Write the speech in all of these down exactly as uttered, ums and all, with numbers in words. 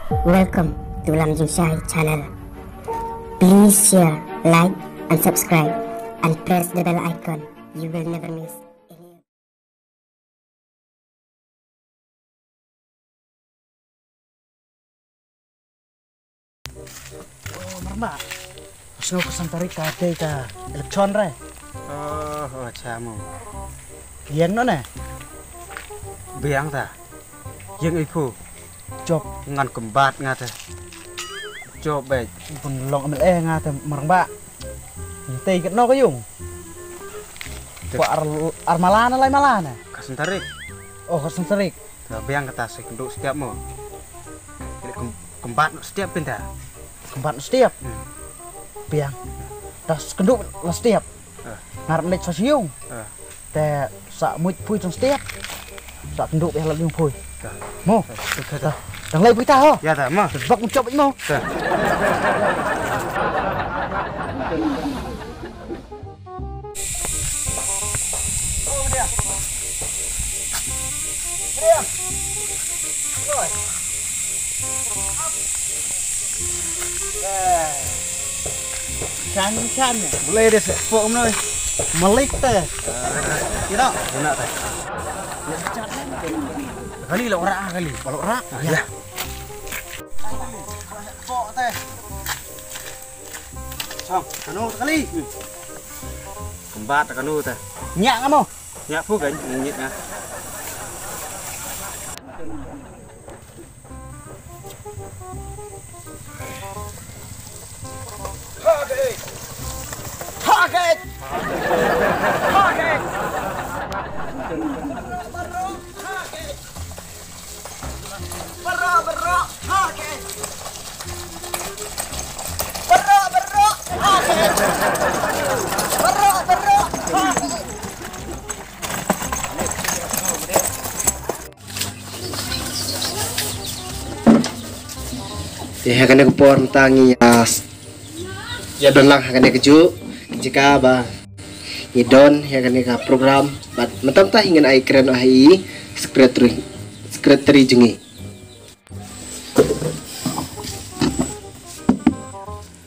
Welcome to Lam Jingshai channel. Please share, like and subscribe and press the bell icon. You will never miss any. Oh, Marma. Sngew ka san tarik ka dei ka election re. Oh, oh, acha mo. Ïeng no ne? Biang ta. Ïeng i phu. Jop. Ngan kembat nga te. Jop bej. Bun long M L A nga te Marma. Te kat no ka yung. Te- Ko ar, ar malana lai malana. Ka san tarik. Oh, ka san tarik. Te biang kata sa kynduh step mo. Kem-, kembat no step pinta. Kembat no step. Hmm. Biang. Das kynduh la step. Ah. Ngar leit sa syiung. Ah. Te sa muid pui tong step. Sa kynduh beh la yung pui. Ah. Mo. Ah, okay, okay. Dang leit pui ta ho. Ya ta mo. Bak mucop mo. Ah. Chan chan. Boleh deh sepok mno. Malik teh. Kita. Enak teh. Kali lah orang kali. Kalau orang. Ya. Sepok teh. Song, kanu kali. Kembat kanu teh. Nyak kamu. Nyak pu kan, nyak nah. Te ha kane ka por mynta ngi ïa, ïa don lang ha kane ka juh ka jaka ba ngi don ha kane ka program bad mynta mynta hi ngan ai kren ha i secretary, secretary jong ngi.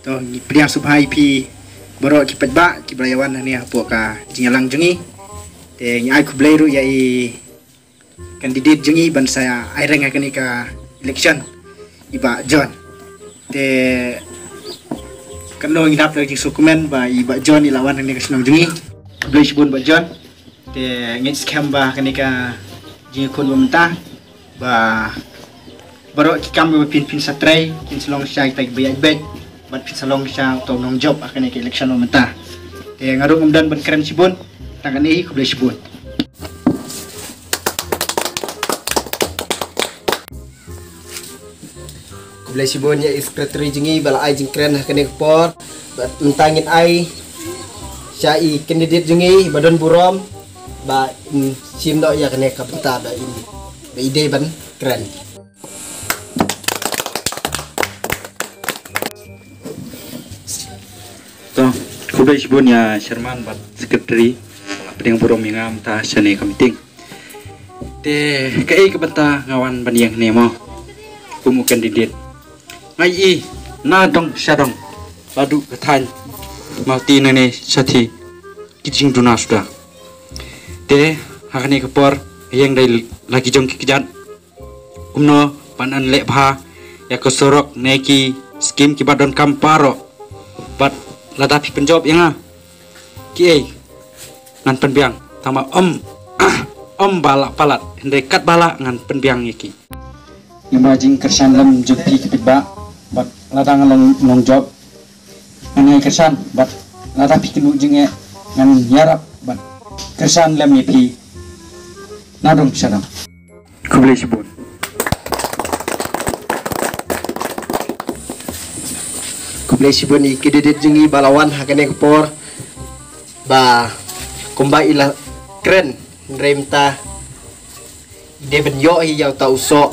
To ngi pdiang sngewbha ïa phi baroh ki paidbah kiba la ïa wan hangne hapoh ka jingïalang jong ngi. Te ngi ai khublei ruh ïa i candidate jong ngi ban sa ïa ai reng ha kane ka election i Bah John. Te kano ngi dap da jingsngewkmen ba i Bah John i la wan hangne ka shnong jong ngi. Khublei shibun Bah John. Te ngeit skhem ba kane ka jingïakhun ba mynta ba baroh ki kam ba phin phin sa trei kin sa long sha kita kiba ïaid beit bad phin sa long sha uto u nongjop ha kane ka election ba mynta. Te nga ruh ngam don ban kren shibun tang kane hi, khublei shibun. Khublei shibun ïa i secretary jong ngi ba la ai jingkren ha kane ka por. Bad mynta ngin ai sha i candidate jong ngi ba don burom ba in shim noh ïa kane ka bynta ba in, ba i dei ban kren. To, khublei shibun ïa chairman bad secretary ba la pdiang burom ïa nga mynta shane ka meeting. Te kaei ka bynta nga wan ban ïeng hangne mo kum u candidate. Nga ïohi na dong sha dong la duh ka thaiñ mawti nangne shathie ki jingduna suda. Te ha kane ka por ïeng dei la ki jong ki kjat kumno ban yn leh bha ïa ka surok ne ki skim kiba donkam baroh. Bad lada phi pynjop ïa nga kiei ngan pynbiang, tangba ym, ym ba lah palat, hynrei katba lah ngan pynbiang ïa ki. Ïa ba jingkyrshan lem jong phi ki paidbah bad lada nga long nongjop ngan ïai kyrshan bad lada phi kynduh jingeh ngan ïarap bad kyrshan lem ïa phi. Na dong sha dong. Khublei shibun. Khublei shibun ïa i candidate jong ngi ba la wan ha kane ka por ba kumba i la kren, hynrei mynta i dei ban ïoh hi ïa uta u soh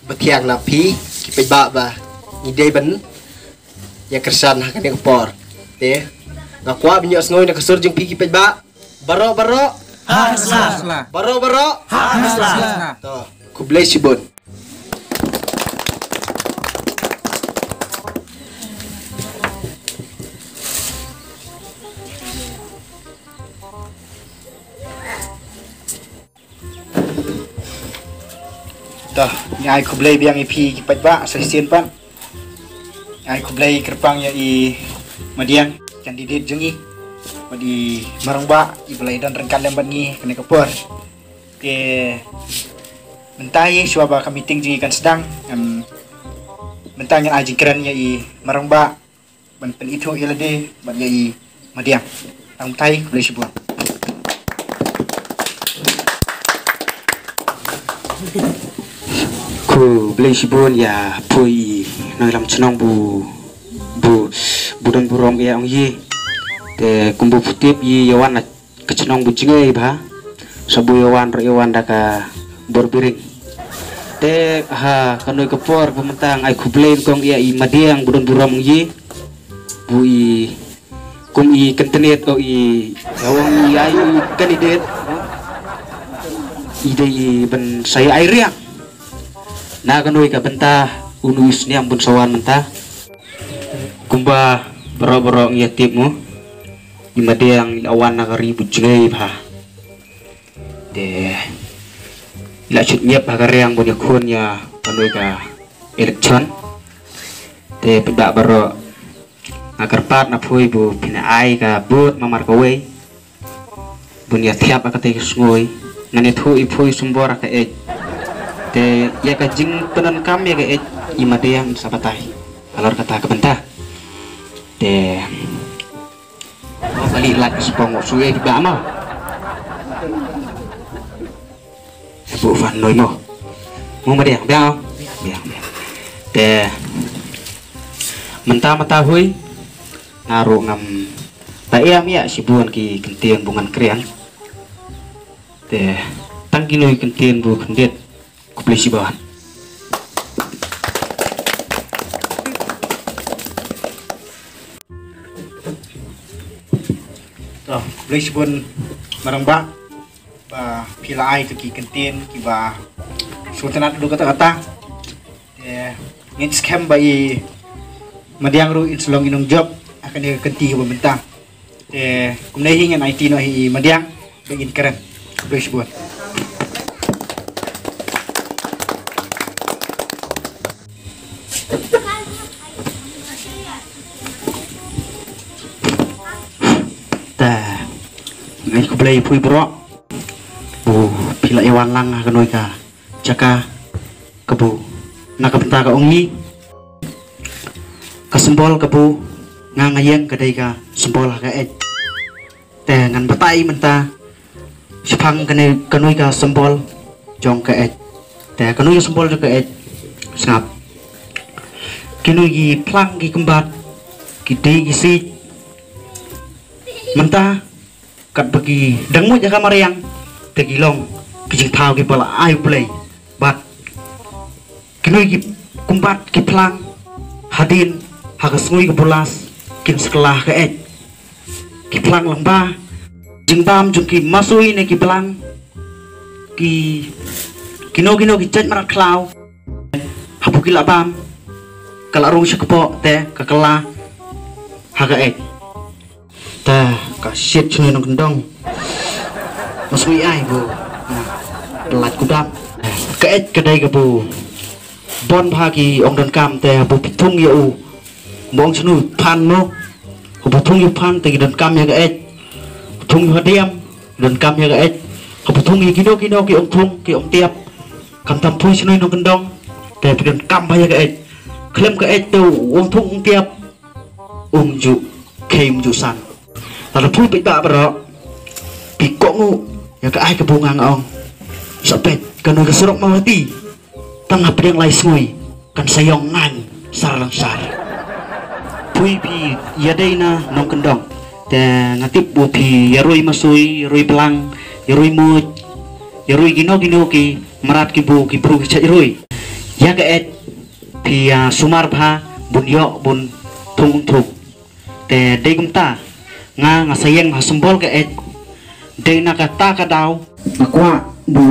ba thiang na phi ki paidbah ba ngi dei ban ïa kyrshan ha kane ka por. Te nga kwah ban ïohsngew na ka sur jong phi ki paidbah. Baroh baroh. Ha ka sla. Baroh baroh. Ha ka sla. To, khublei shibun. To, ngi ai khublei biang ïa phi ki paidbah sa shisien pat. Ngi ai khublei kyrpang ïa i Madiang, candidate jong ngi, bad i Marangbah, i ba la ïadon ryngkat lem bad ngi kane ka por. Te mynta hi shuwa ba ka meeting jong ngi kan sdang, em, mynta ngin ai jingkren ïa i Marangbah ban pynithuh ïa lade bad ïa i Madiang. Tang mynta hi, khublei shibun. Khublei shibun ïa phi i nongïalam chnong, bu, bu, bu don burom ïa ong i. Te kumba phi tip, i ïa wan na ka chnong ba jngai bha. Sa bu ïa wan ruh, ïa wan da ka bor biring. Te ha kano ka por ba mynta nga ai khublei nyngkong ïa i Madiang, bu don burom ong i, bu i kum i candidate, o i, ïa ong i, ai i candidate, i dei i ban sa ïa ai riang. Na kano ka bynta, u nu i sniam bun sa wan mynta. Kumba baroh baroh ngi ïa tip mo, i Madiang i la wan na ka ri ba jngai bha. Te i la shut ñiap ha ka riang bun ïa khun ïa kano ka election. Te paidbah baroh, nga kyrpad na phi bu phin ai ka vote ma mar kawei, bun ïa thiap ha katei ka sngi. Ngan ïathuh ïa phi symbol ha ka eit. Te ïa ka jingpyndonkam ïa ka eit, i Madiang sa batai halor kata ka bynta. Te mo, kali lak ka spong mo, shu ïa ki ba mo. Bu fan noi mo. Mo Madiang, biang. Biang, biang. Te mynta mynta hi nga ruh ngam ta ïam ïa shibun ki kyntien ba ngan kren. Te tang kino ki kyntien ba khyndiat. Khublei shibun. To, khublei shibun Marangbah ba phi la ai ïa ki kyntien kiba sngewtynnat haduh katta katta. Te ngin skhem ba i Madiang ruh in sa long i nongjop ha kane ka kynti kaba mynta. Te kumne hi ngan aiti noh ïa i Madiang ba in kren. Khublei shibun. Te nga ai khublei ïa phi baroh, bu phi la ïa wan lang ha kano ka jaka, kaba na ka bynta ka ong i, ka symbol kaba nga nga ïeng ka dei ka symbol ha ka eit. Te ngan batai mynta shaphang kane, kano ka symbol jong ka eit. Te kano ka symbol jong ka eit? Sngap. Kino ki phlang ki kymbat, ki dih ki siej, mynta katba ki dang mut ïa ka mariang, te ki long ki jingthaw kiba la ai U Blei. Bad kino ki kymbat ki phlang, hadien ha ka sngi kaba las, kin sa kylla ha ka eit. Ki phlang lyngba jingbam jong ki masui ne ki blang, ki, kino kino ki jait mrad khlaw, hapoh ki la bam, ka la rung sha kpoh te ka kylla ha ka eit. Te ka shit shnoi nongkyndong. Mas wi ai bu. Pelat kudam. Ka eit ka dei kaba bun bha ki ong donkam, te bu phi thung ïa u, bong shnoi phan mo. Ka bu thung ïa u phan te ki donkam ïa ka eit. Thung ïa u hadiam, donkam ïa ka eit. Ka bu thung ïa kino kino ki ong thung, ki ong tiap, khamtam phi shnoi nongkyndong, te phi donkam bha ïa ka eit. Khlem ka eit te u ong thung ong tiap um ju khie um ju san. Lada phi paidbah baroh phi kohnguh ïa ka ai ka bung, nga ong sa peit kano ka surok Mawhati, tang hapdeng lai sngi kan sa ïong ngaiñ sar lang sar. Phi phi ïadei na nongkyndong, te nga tip ba phi ïaroi masui, ïaroi blang, ïaroi muid, ïaroi kino kino ki mrad ki bu ki bru ki chait roi. Ïa ka eit phi ïa sumar bha bun ïoh bun thung thung. Te dei kumta nga nga sa ïeng ha symbol ka eit. Dei na kata ka daw nga kwah ba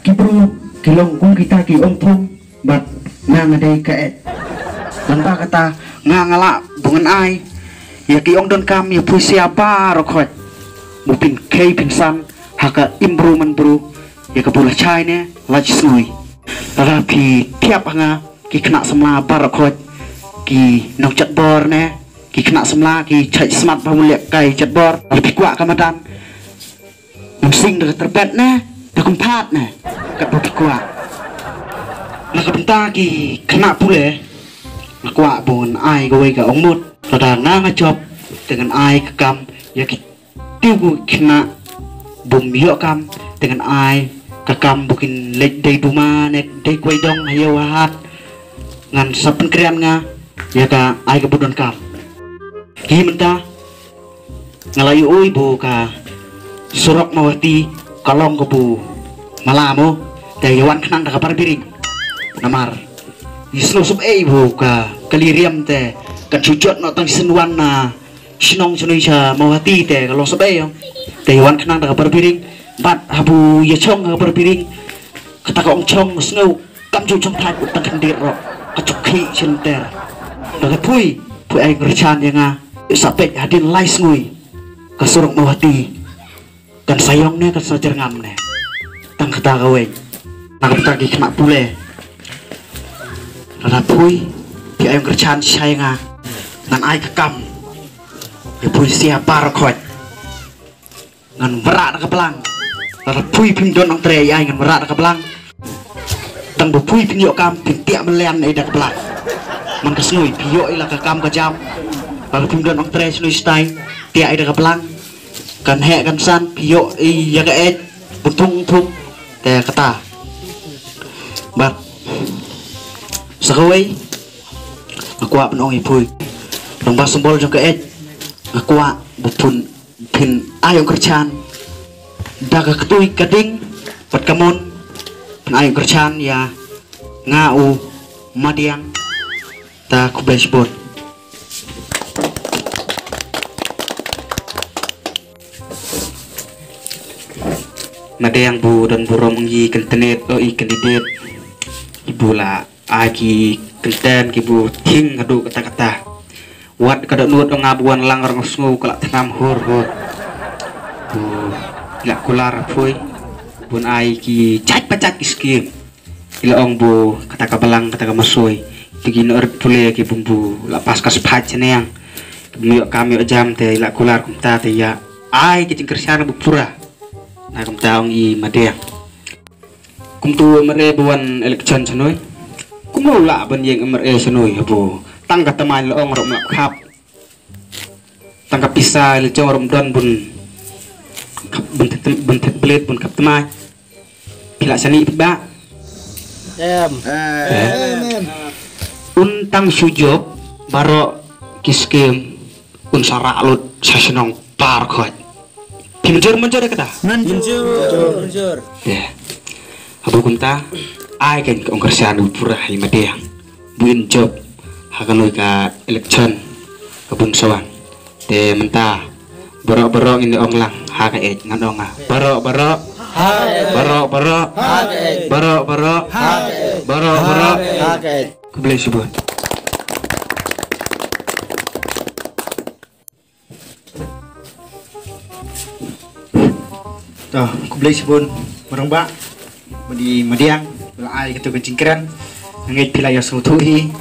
ki bru ki long kum kita ki ong thung, bad nga nga dei ka eit. Nangta kata nga nga lah ba ngan ai ïa ki ong donkam ïa phi sha baroh khoit, ba phin khie phin san ha ka im bru man bru ïa ka bu la shai ne la shisngi. Lada phi thiap ha nga, ki khynnah samla baroh khoit, ki nongchatbor ne, ki khynnah samla, ki chait smat ba mut leh kai chatbor, lada phi kwah ka madan, un sing da ka tyrpet ne, da ka kynphad ne, katba phi kwah. Na ka bynta ki khynnah pule, nga kwah ba un ai kawei ka ong mut. Lada nga nga jop, te ngan ai ka kam ïa ki tiew ki khynnah bym ïoh kam, te ngan ai ka kam ba kin leit dei duma ne dei kawei dong ha ïew ha hat. Ngan sa pynkren nga ïa ka ai kaba donkam. Hi mynta nga la ïohi ba ka surok Mawhati ka long kaba mala mo, te ïa wan khnang da ka bar biring. Namar ngi sngewsih ei ba ka kali riam te kan shu jot noh tang shen wan na shnong shnong sha Mawhati te ka long sbei ïong. Te wan khnang da ka bar biring. Bad haba ïa chong ka bar biring, kata ka ong chong sngew kam ju chong thait u tang khyndiat roh. Ka chuk khi shin ter. Da ka pui, pui ai ngrchan ïa nga. Sa peit hadien lai sngew ka surok Mawhati kan sa ïong ne kan sa jyrngam ne. Tang kata kawei. Na ka bynta ki khynnah pule, lada pui phi ai ngrchan shai nga, ngan ai ka kam. Ïa pui sia baroh khoit, ngan wanrah da ka blang. Lada pui phim don ong trei ai, ngan wanrah da ka blang. Tang ba pui phin ïoh kam, phin tiak melian ai da ka blang. Man ka sngew phi ïoh ai la ka kam ka jam. Lada phim don ong trei sngew stai, tiak ai da ka blang. Kan heh kan san phi ïoh ïa ka eit, bun thung thung. Te kata. Bad sa kawei, nga kwah ban ong ïa phi, long ba symbol jong ka eit. Nga kwah ba pun phin ai ong kyrchan da ka ktui ka ding bad ka mon. Phin ai ong kyrchan ïa nga u Madiang. Ta khublei shibun. Madiang bu don burom ngi candidate, o i candidate. Ibu la ai ki kyntien kibu thing haduh katta katta. Wat ka dohnud ong nga bu wan lang rong sngew ka la thnam hur hur. Bu la kular phui bun ai ki jait pa jait ki skim. Ila ong bu kata ka balang kata ka masoi. Tiki no rit pule ki bumbu la pas ka spach niang. Ki bumbu ïoh kam ïoh jam te ila kular kumta te ïa ai ki jingkyrshan bu pura. Na kumta ong i Madiang. Kumtu M R A ba wan election shnoi. Kumno lah ban ïeng M R A shnoi habo. Tang ka tamain la ong rok mlap khap. Tang ka pisa la jong rum don bun khap bun thet bun thet blet bun khap tamain. Pila sani pit ba. Em. Eh. Un tang sujop baro ki skim un sarak lut sa shnong par khot. Phi mynjur mynjur kata. Mynjur. Mynjur. Ya. Abu kumta ai kan ka ong kershan u pura hai mate. Buin jop ha kano ka election ka bun sawan. Te mynta baro baro ngin ong lang ha ka ej ngan ong ha. Baro baro. Ha ka ej. Baro baro. Ha ka ej. Baro baro. Ha ka ej. Baro baro. Ha ka ej. Khublei shibun. To, khublei shibun marang ba madi madiang la ai katu ka jingkren. Ngeit phi la ïa sngewthuh hi.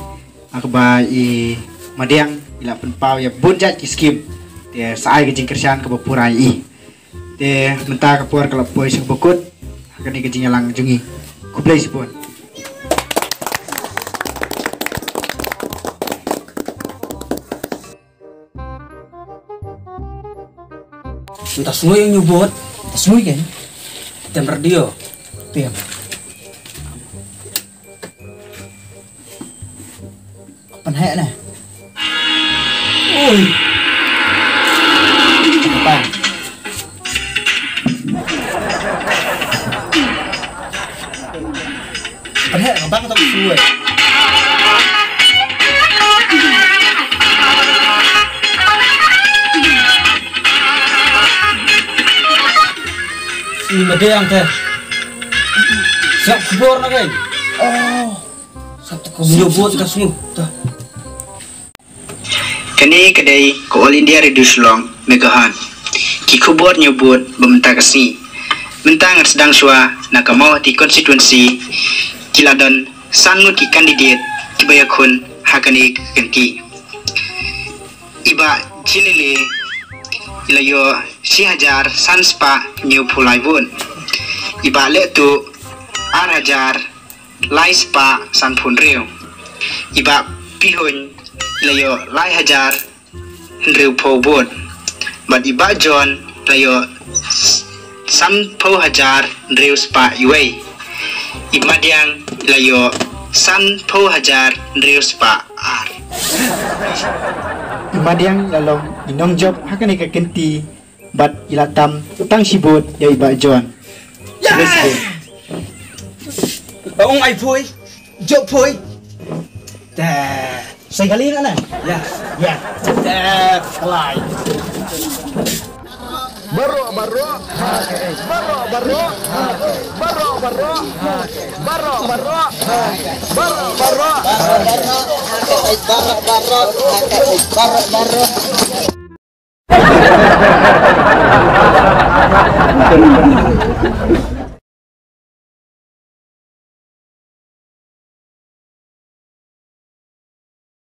Akaba i madiang i la pynpaw ïa bun jait ki skim. Te sa ai ka jingkyrshan kaba pura i. Te mynta ka por ka la poi sha kaba kut. Ha kane ka jingïalang jong i. Khublei shibun. Mynta sngew ïa u bot, mynta sngew ïa tem radio. Tem. Pynheh ne. Ui. Apa? Pynheh ka bang tang suwe. I madiang te. Siap khubor na kai. Oh. Siap tu khubor. Sio bot ka sunu. Dah. Kane ka dei ka All India Radio Shillong, Megahertz. Ki khubor ñiewbud ba mynta ka sngi. Mynta ngan sdang shuwa na ka Mawhati Constituency, ki la don san ngut ki candidate kiba ïakhun ha kane ka kynti. I Bah Jilele i la ïoh shi hajar san spah hynñiewphew lai vote. I Bah Lehtuh ar hajar lai spah sanphew hynriew. I Bah Pihuiñ i la ïoh lai hajar hynriewphew vote. Bad i Bah John i la ïoh sanphew hajar hynriew spah iwei. I Madiang i la ïoh sanphew hajar hynriew spah ar. I Madiang i la long i nongjop ha kane ka kynti bad i la tam tang shi vote ïa i Bah John. Yes! Ba ong ai phui, jop phui. Te, sai kali na na. Ya, ya. Te, kalai. Barok, barok. Barok, barok. Barok, barok. Barok, barok. Barok, barok. Barok, barok.